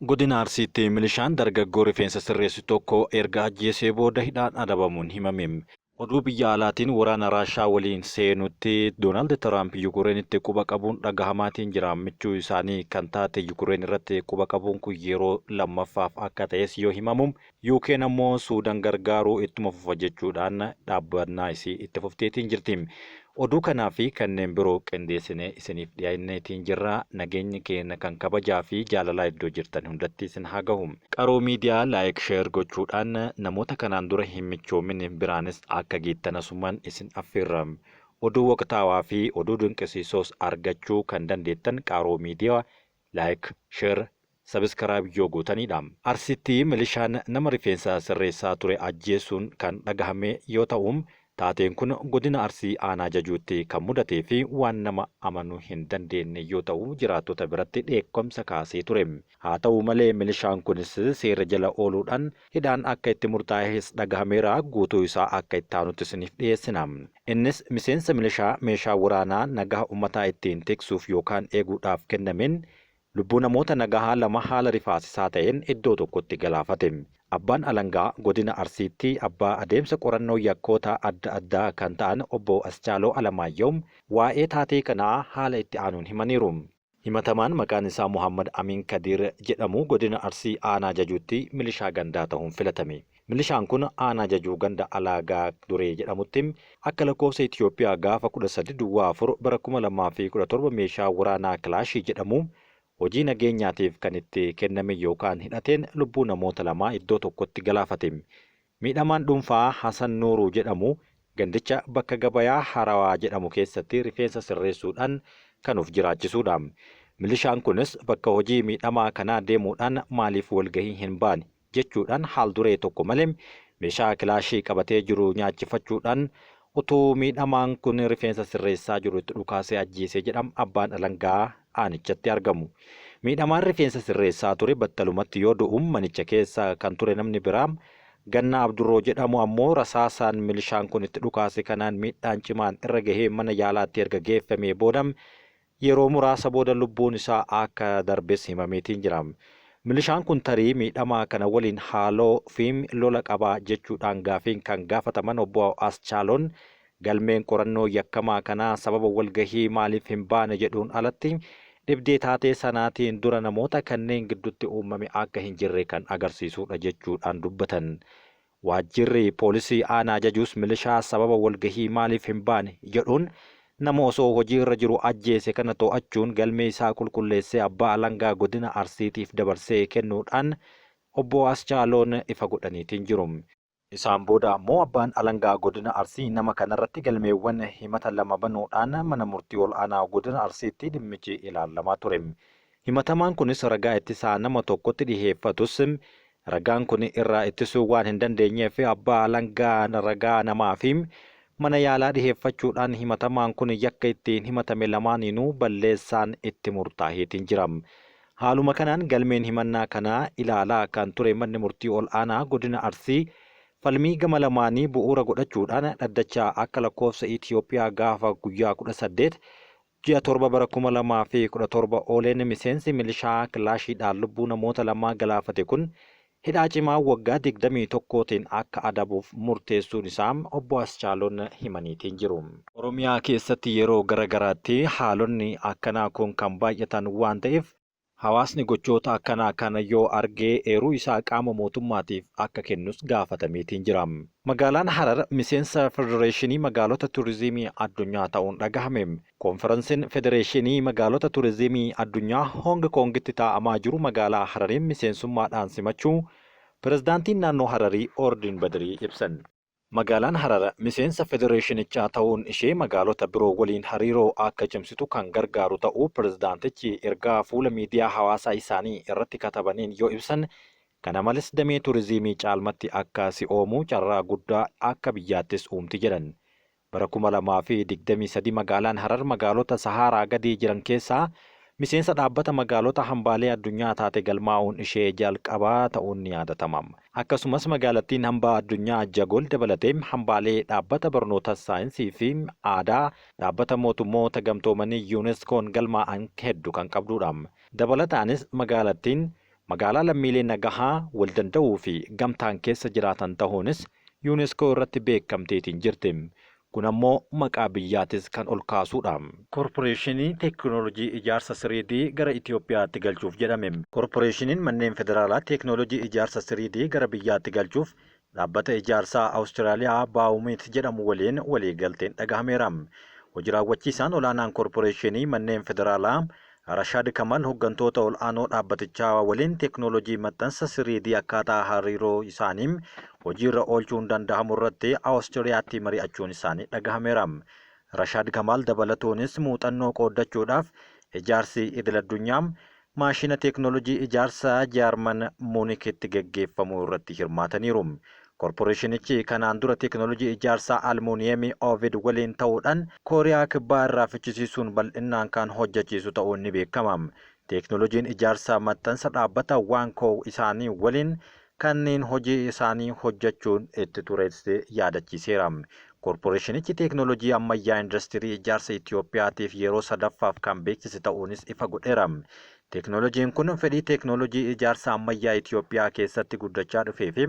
Godina Arsiitti milishaan dargaggoo rifeensa sirreessu tokko erga ajjeesee booda hidhaan adabamuun himame. Oduu biyya alaatiin waraana Raashaa waliin seenutti Doonaald Tiraamp Yukureenitti quba qabuun dhagahamaatiin jira. Michuu isaanii kan taate Yukureen irratti quba qabuun kun yeroo lammaffaaf akka ta'es yoo himamu, UK'n ammoo Suudan gargaaruu ittuma fufa jechuudhaan dhaabbannaa isii itti fufteetiin jirti. Oduu kanaa fi kanneen biroo qindeessinee isiniif dhiyaanneetiin jirra. Nageenyi keenya kan kabajaa fi jaalalaa iddoo jirtan hundatti isin haa gahu. Qaroo Miidiyaa like share gochuudhaan namoota kanaan dura hin michoomin biraanis akka geettan asumaan isin affeerra. Oduu waqtaawaa fi oduu dinqisiisoos argachuu kan dandeettan Qaroo Miidiyaa like share subscribe yoo gootanidha. Arsitti milishaan nama rifeensa sirreessaa ture ajjeesuun kan dhagahame yoo ta'u, taateen kun godina Arsii aanaa Jajuutti kan mudatee fi waan nama amanuu hin dandeenne yoo ta'u jiraattota biratti dheekkamsa kaasee ture. Haa ta'u malee milishaan kunis seera jala ooluudhaan hidhaan akka itti murtaa'es dhagahameera. Guutuu isaa akka itti aanutti isiniif dhiyeessina. Innis miseensa milishaa meeshaa waraanaa nagaha ummataa ittiin tiksuuf yookaan eeguudhaaf kennameen lubbuu namoota nagahaa 2 haala rifaasisaa ta'een iddoo tokkotti galaafate. Abbaan Alangaa Godina Arsiitti abbaa adeemsa qorannoo yakkoota adda addaa kan ta'an Obbo Aschaaloo Alamaayyoo waa'ee taatee kanaa haala itti aanuun himaniiru. Himatamaan maqaan isaa Mohaammad Amiin Kadiir jedhamu Godina Arsii Aanaa Jajuutti milishaa gandaa tahuun filatame. Milishaan kun Aanaa Jajuu ganda Alaagaa Duree jedhamutti akka lakkoofsa Itiyoophiyaa gaafa 13 duwwaa 4 bara 2017 meeshaa waraanaa Kilaashii jedhamu hojii nageenyaatiif kan itti kenname yookaan hidhateen lubbuu namoota lamaa iddoo tokkotti galaafate. Miidhamaan dhuunfaa Hasan Nuuruu jedhamu gandicha bakka gabayaa Harawaa jedhamu keessatti rifeensa sirreessuudhaan kan of jiraachisuudha. Milishaan kunis bakka hojii miidhamaa kanaa deemuudhaan maaliif walgahii hin baane jechuudhaan haal-duree tokko malee meeshaa kilaashii qabatee jiru nyaachifachuudhaan utuu miidhamaan kun rifeensa sirreessaa jiru itti dhukaasee ajjeese jedha abbaan alangaa aanichatti argamu. Miidhamaan rifeensa sirreessaa ture battalumatti yoo du'u manicha keessa kan ture namni biraa Gannaa Abdurroo jedhamu ammoo rasaasaan milishaan kun itti dhukaase kanaan miidhaan cimaan irra gahee mana yaalaatti erga geeffamee booda yeroo muraasa booda lubbuun isaa akka darbes himameetiin jira. Milishaan kun tarii miidhamaa kana waliin haaloo fi lola qaba jechuudhaan gaafiin kan gaafataman Obbo Aschaaloon Galmeen qorannoo yakkamaa kanaa sababa walgahii maaliif hin baane jedhuun alatti dhibdee taatee sanaatiin dura namoota kanneen giddutti uummame akka hin jirre kan agarsiisuudha jechuudhaan dubbatan. Waajjirri Poolisii Aanaa Jajuus milishaa sababa walgahii maaliif hin baane jedhuun nama osoo hojii irra jiru ajjeese kana to'achuun galmee isaa qulqulleessee Abbaa Alangaa Godina Arsiitiif dabarsee kennuudhaan Obbo Aschaaloon ifa godhaniitiin jiru. Isaan booda ammoo Abbaan Alangaa Godina Arsii nama kanarratti galmeewwan himata 2 banuudhaan Mana Murtii Ol'aanaa Godina Arsiitti dhimmichi ilaallamaa ture. Himatamaan kunis ragaa ittisaa nama tokkotti dhiheeffatus ragaan kun irraa ittisuu waan hin dandeenyeef Abbaa Alangaan ragaa namaa fi mana yaalaa dhiheeffachuudhaan himatamaan kun yakka ittiin himatame lamaaniinuu balleessaan itti murtaaheetiin jira. Haaluma kanaan galmeen himannaa kanaa ilaalaa kan ture Manni Murtii Ol'aanaa Godina Arsii falmii gama lamaanii bu'uura godhachuudhaan dhaddacha akka lakkoofsa Itiyoophiyaa gaafa guyyaa 18 ji'a 7 bara 2017 ooleen miseensi milishaa kilaashiidhaan lubbuu namoota lamaa galaafate kun hidhaa cimaa waggaa 21tiin akka adabuuf murteessuun isaa Obbo Aschaaloon himaniitiin jiru. Oromiyaa keessatti yeroo gara garaatti haalonni akkanaa kun kan baay'atan waan ta'eef hawaasni gochoota akkanaa kana yoo arge eeruu isaa qaama mootummaatiif akka kennus gaafatameetiin jira. Magaalaan Harar miseensa Federeeshinii Magaalota Turizimii Addunyaa ta'uun dhagahame. Koonfiransiin Federeeshinii Magaalota Turizimii Addunyaa Hoong Koongitti taa'amaa jiru magaalaa Harariin miseensummaadhaan simachuu Pirezidaantiin Naannoo Hararii Oordiin Badirii ibsan. Magaalaan Harar miseensa federeeshinichaa ta'uun ishee magaalota biroo waliin hariiroo akka cimsitu kan gargaaru ta'uu pirezidaantichi ergaa fuula miidiyaa hawaasaa isaanii irratti katabaniin yoo ibsan, kana males damee turizimii caalmatti akka si'oomu carraa guddaa akka biyyaattis uumti jedhan. Bara 2023 magaalaan Harar magaalota Sahaaraa gadii jiran keessaa miseensa dhaabbata magaalota hambaalee addunyaa taate galmaa'uun ishee jalqabaa ta'uun ni yaadatama. Akkasumas magaalattiin hambaa addunyaa Jagol dabalatee hambaalee dhaabbata barnoota saayinsii fi aadaa dhaabbata mootummoota gamtoomanii UNESCOn galmaa'an heddu kan qabduudha. Dabalataanis magaalattiin Magaalaa lammiilee nagahaa, waldanda'uu fi gamtaan keessa jiraatan tahuunis Unesco irratti beekamteetiin jirti. Kun ammoo maqaa biyyaatis kan ol kaasuudha. Korporeeshinii teeknooloojii ijaarsa 3D gara Itoophiyaatti galchuuf jedhame. Korporeeshiniin manneen federaalaa teeknooloojii ijaarsa 3D gara biyyaatti galchuuf dhaabbata ijaarsaa Awustiraaliyaa Baawumiit jedhamu waliin waliigalteen dhagahameera. Hojii raawwachiisaan olaanaan korporeeshinii manneen federaalaa Rashaad Kamal hoggantoota ol'aanoo dhaabbatichaa waliin teeknooloojii maxxansa 3D akkaataa hariiroo isaanii hojiirra oolchuun danda'amu irratti Awustiriyaatti mari'achuun isaanii dhagahameera. Rashaad Kamaal dabalatuunis muuxannoo qooddachuudhaaf ijaarsi idil-addunyaa maashina teeknooloojii ijaarsaa Jaarman Muunikitti geggeeffamuu irratti hirmaataniiru. Korporeeshinichi kanaan dura teeknooloojii ijaarsaa almuuniyeemii Ovid waliin ta'uudhaan Kooriyaa Kibbaa irraa fichisiisuun bal'inaan kan hojjechiisu ta'uun ni beekama. Teeknooloojiin ijaarsaa maxxansa dhaabbata Waankoo isaanii waliin kanneen hojii isaanii hojjechuun itti tures yaadachiiseera. Korporeeshinichi teeknooloojii ammayyaa industirii ijaarsa Itoophiyaatiif yeroo sadaffaaf kan beeksise ta'uunis ifa godheera. Teeknooloojiin kun fedhii teeknooloojii ijaarsa ammayyaa Itoophiyaa keessatti guddachaa dhufee fi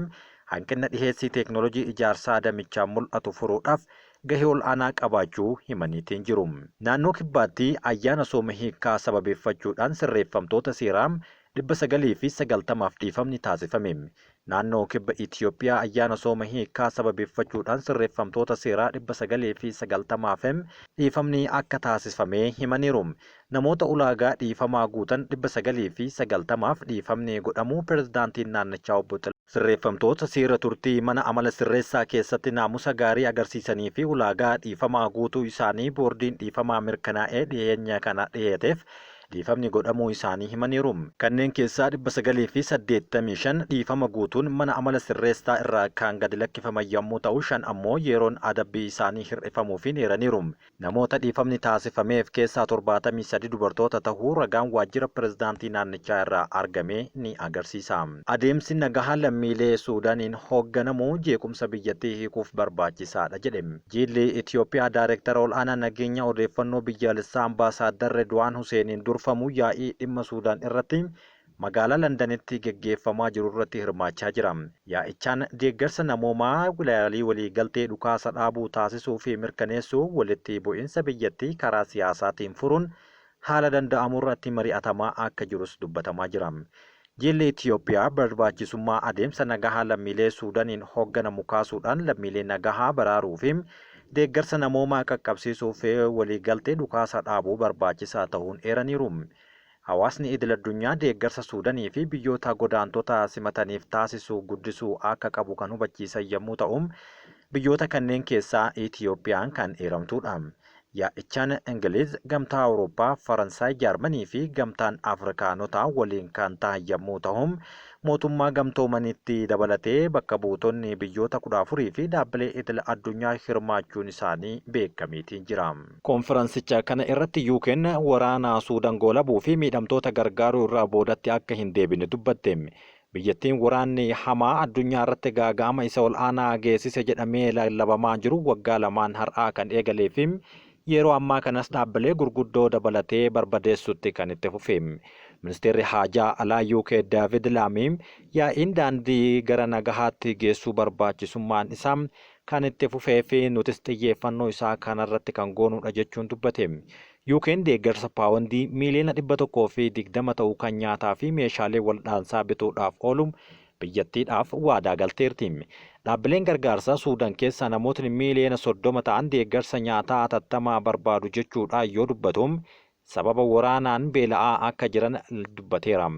hanqina dhiheessii teeknooloojii ijaarsaa damichaan mul'atu furuudhaaf gahee ol'aanaa qabaachuu himaniitiin jiru. Naannoo Kibbaatti ayyaana sooma hiikkaa sababeeffachuudhaan sirreeffamtoota seeraa 990f dhiifamni taasifame. Naannoo Kibba Itoophiyaa ayyaana sooma hiikkaa sababeeffachuudhaan sirreeffamtoota seeraa 990f dhiifamni akka taasifame himaniiru. Namoota ulaagaa dhiifamaa guutan 990f dhiifamni godhamuu pirezidaantiin naannichaa obbo Sirreeffamtoota seera turtii mana amala sirreessaa keessatti naamusa gaarii agarsiisanii fi ulaagaa dhiifamaa guutuu isaanii boordiin dhiifamaa mirkanaa'ee dhiyeenya kana dhiyeeteef dhiifamni godhamuu isaanii himaniiru. Kanneen keessaa 985 dhiifama guutuun mana amala sirreessaa irraa kan gadi lakkifaman yommuu ta'u, 5 ammoo yeroon adabbii isaanii hir'ifamuufiin eeraniiru. Namoota dhiifamni taasifameef keessaa 73 dubartoota tahuu ragaan waajjira pirezidaantii naannichaa irraa argame ni agarsiisa. Adeemsi nagahaa lammiilee Suudaaniin hoogganamu jeequmsa biyyattii hiikuuf barbaachisaadha jedhe. Jiilli Itiyoophiyaa Daayirektara Ol'aanaa Nageenya Odeeffannoo Biyyaalessaa Ambaasaaddar Redwaan Huseeniin durfamu yaa'ii dhimma Suudaan irratti magaalaa Landanitti geggeeffamaa jirurratti hirmaachaa jira. Yaa'ichaan deeggarsa namoomaa, yaalii waliigaltee dhukaasa dhaabuu taasisuu fi mirkaneessuu, walitti bu'iinsa biyyattii karaa siyaasaatiin furuun haala danda'amurratti mari'atamaa akka jirus dubbatamaa jira. Jilli Itiyoophiyaa barbaachisummaa adeemsa nagahaa lammiilee Suudaaniin hoogganamu kaasuudhaan lammiilee nagahaa baraaruu fi deeggarsa namoomaa qaqqabsiisuuf waliigaltee dhukaasa dhaabuu barbaachisaa ta'uun eeraniiru. Hawaasni idil-addunyaa deeggarsa Suudanii fi biyyoota godaantota simataniif taasisu guddisuu akka qabu kan hubachiisan yommuu ta'u, biyyoota kanneen keessaa Itiyoophiyaan kan eeramtuudha. Yaa'ichaan Ingiliiz, Gamtaa Awurooppaa, Faransaay, Jaarmanii fi Gamtaan Afrikaanotaa waliin kan tahan yommuu tahu, mootummaa gamtoomanitti dabalatee bakka buutonni biyyoota 14 fi dhaabbilee idil addunyaa hirmaachuun isaanii beekameetiin jira. Konfiransicha kana irratti UK'n waraana Suudan goolabuu fi miidhamtoota gargaaruu irraa boodatti akka hin deebine dubbatte. Biyyattiin waraanni hamaa addunyaa irratti gaaga'ama isa ol'aanaa geessise jedhamee lallabamaa jiru waggaa lamaan har'aa kan eegalee fi yeroo ammaa kanas dhaabbilee gurguddoo dabalatee barbadeessutti kan itti fufe. Ministeerri Haajaa Alaa UK Daavid Laamii yaa'iin daandii gara nagahaatti geessuu barbaachisummaan isaa kan itti fufee fi nutis xiyyeeffannoo isaa kanarratti kan goonuudha jechuun dubbate. UK'n deeggarsa paawondii miiliyoona 120 ta'u kan nyaataa fi meeshaalee waldhaansaa bituudhaaf oolu biyyattiidhaaf waadaa galteerti. Dhaabbileen gargaarsaa Suudan keessaa namootni miiliyoona 30 ta'an deeggarsa nyaataa hatattamaa barbaadu jechuudhaan yoo dubbatu, sababa waraanaan beela'aa akka jiran dubbateera.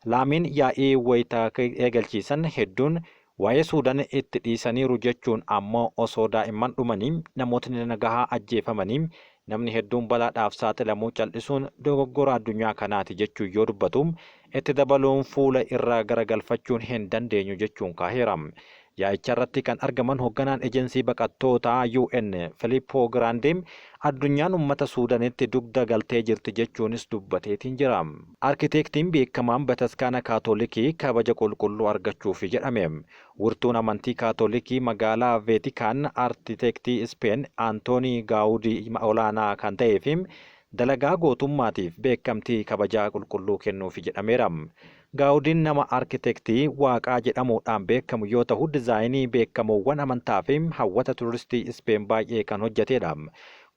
Laamiin yaa'ii wayita eegalchiisan hedduun waa'ee Suudan itti dhiisaniiru jechuun ammoo osoo daa'imman dhumanii, namootni nagahaa ajjeefamanii, namni hedduun balaadhaaf saaxilamuu cal'isuun dogoggora addunyaa kanaati jechuun yoo dubbatu, itti dabaluun fuula irraa garagalfachuun hin dandeenyu jechuun kaaheera. Yaa'icharratti kan argaman hogganaan Ejensii Baqattootaa UN Filiippoo Giraandee addunyaan ummata Suudanitti dugda galtee jirti jechuunis dubbateetiin jira. Arkiteektiin beekamaan Bataskaana Kaatolikii kabaja qulqulluu argachuufi jedhame. Wirtuun amantii Kaatolikii magaalaa Veetikaan Artiteektii Ispeen Antoonii Gaawudii olaanaa kan ta'ee fi dalagaa gootummaatiif beekamtii kabajaa qulqulluu kennuufi jedhameera. Gaawudiin nama arkitektii waaqaa jedhamuudhaan beekamu yoo ta'u, dizaayinii beekamoowwan amantaa fi hawwata turistii Ispeen baay'ee kan hojjetedha.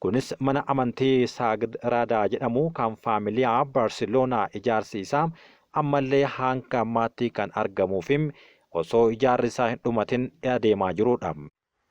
Kunis mana amantii Sagraadaa jedhamu kan Faamiliyaa Baarseloonaa ijaarsi isaa ammallee hanga ammaatti kan argamuu fi osoo ijaarri isaa hin dhumatin adeemaa jirudha.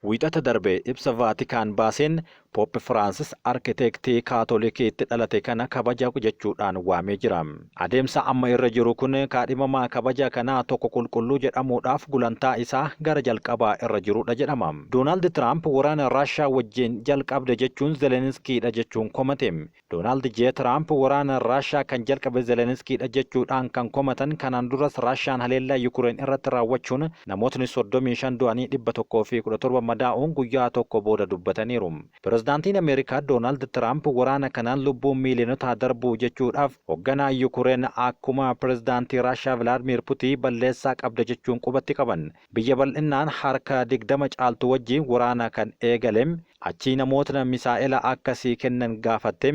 Wiixata darbe ibsa Vaatikaan baaseen Poop Firaansis arkiteektii Kaatolikiitti dhalate kana kabaja jechuudhaan waamee jira. Adeemsa amma irra jiru kun kaadhimamaa kabaja kanaa tokko qulqulluu jedhamuudhaaf gulantaa isaa gara jalqabaa irra jirudha jedhama. Doonaald Tiraamp waraana Raashaa wajjin jalqabde jechuun Zelenskiidha jechuun komate. Doonaald J. Tiraamp waraana Raashaa kan jalqabe Zelenskiidha jechuudhaan kan komatan kanaan duras Raashaan haleellaa Yukureen irratti raawwachuun namootni 35 du'anii 117 madaa'uun guyyaa tokko booda dubbataniiru. Pirezidaantiin Ameerikaa Doonaald Tiraamp waraana kanaan lubbuun miiliyonotaa darbuu jechuudhaaf hoogganaa Yukureen akkuma pirezidaantii Raashaa Vilaadimiir Putiin balleessaa qabda jechuun qubatti qaban. Biyya bal'inaan harka 20 caaltu wajjin waraana kan eegale achii namootni misaa'ela akkasii kennan gaafatte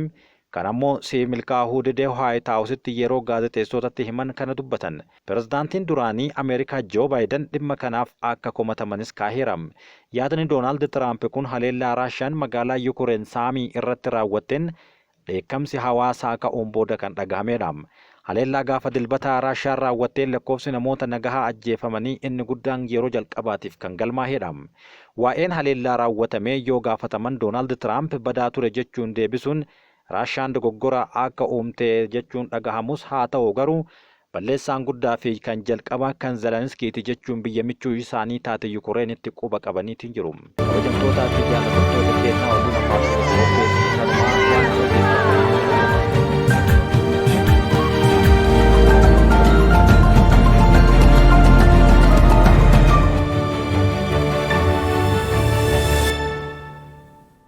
kan ammoo si milkaa'uu didee Waayit Haawusitti yeroo gaazexeessotatti himan kana dubbatan. Pirezidaantiin duraanii Ameerikaa Joo Baayiden dhimma kanaaf akka komatamanis kaaheera. Yaadni Doonaald Tiraamp kun haleellaa Raashaan magaalaa Yukureen Saamii irratti raawwatteen dheekkamsi hawaasaa ka'uun booda kan dhagahamedha. Haleellaa gaafa Dilbataa Raashaan raawwatteen lakkoofsi namoota nagahaa ajjeefamanii inni guddaan yeroo jalqabaatiif kan galmaahedha. Waa'een haleellaa raawwatamee yoo gaafataman Doonaald Tiraamp badaa ture jechuun deebisuun Raashaan dogoggora akka uumte jechuun dhagahamus haa ta'u garuu balleessaan guddaa fi kan jalqabaa kan Zelenskiiti jechuun biyya michuu isaanii taate Yukureenitti quba qabaniitiin jiru. Kabajamtootaa fi jaallatamtoota keenyaa oduu namaaf qopheessine.